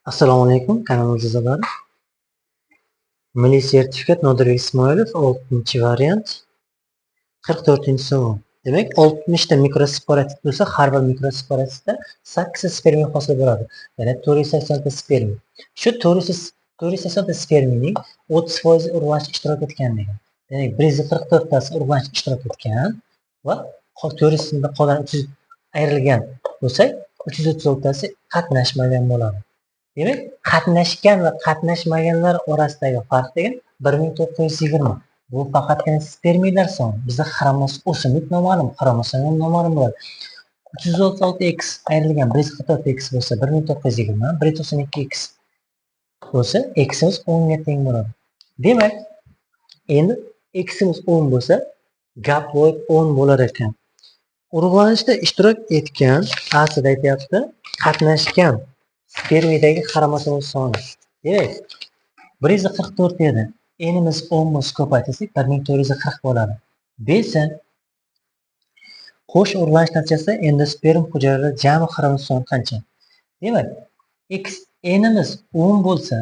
Assalomu alaykum, kanal a'zolari. Milliy sertifikat Nodirbek Ismoilov, 6-variant, 44-savol. Demak, 60 ta mikrosporotsit bo'lsa, har bir mikrosporotitda 8 ta spermiy hosil bo'ladi. Ya'ni 480 ta spermiy. Shu 480 ta spermiyning 30% urug'lanish ishtirok etgan degan. Demak, 144 tasi urug'lanish ishtirok etgan va 400 qolgan 300 ayrilgan bo'lsak, 336 tasi qatnashmagan bo'ladi. Demak, qatnashgan va qatnashmaganlar orasidagi farq degan 1920. Bu faqatgina spermiylar soni. Bizda o'simlik noma'lum, xromosoma ham noma'lum bo'ladi. 336 x ayrilgan 144 x bo'lsa 1920, 192 x bo'lsa ximiz 10 ga teng bo'ladi. Demak, endi ximiz 10 bo'lsa, gaploid 10 bo'lar ekan. Urug'lanishda ishtirok etgan, aslida aytyapti, qatnashgan spermiydagi xromosoma soni. Demak, 144 edi. N'imiz 10 bo'lsa, ko'paytirsak 1440 bo'ladi. Besi qo'sh urug'lanish natijasida endosperm hujayralari jami xromosoma soni qancha? Demak, x n'imiz 10 bo'lsa,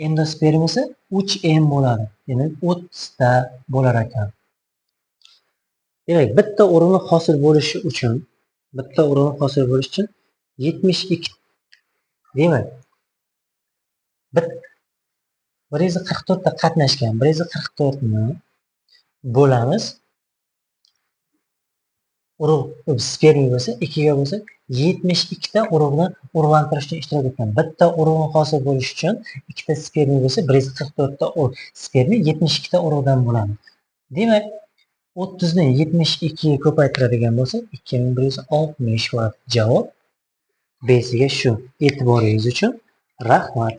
endosperm esa 3n bo'ladi. Demak, 30 ta bo'lar ekan. Demak, bitta urug'ni hosil bo'lishi uchun, bitta urug'ni hosil bo'lishi uchun 72. Demak, 144 ta qatnashgan, 144 ni bo'lamiz. Urug' spermiy bo'lsa, 2 ga bo'lsa, 72 ta urug'ni urug'lantirish uchun ishtirok etgan. Bitta urug'ni hosil bo'lishi uchun ikkita spermiy bo'lsa, 144 ta spermiy 72 ta urug'dan bo'ladi. Demak, 30 ni 72 ga ko'paytiradigan bo'lsak, 2160 bo'ladi. Javob besiga shu. E'tiboringiz uchun rahmat.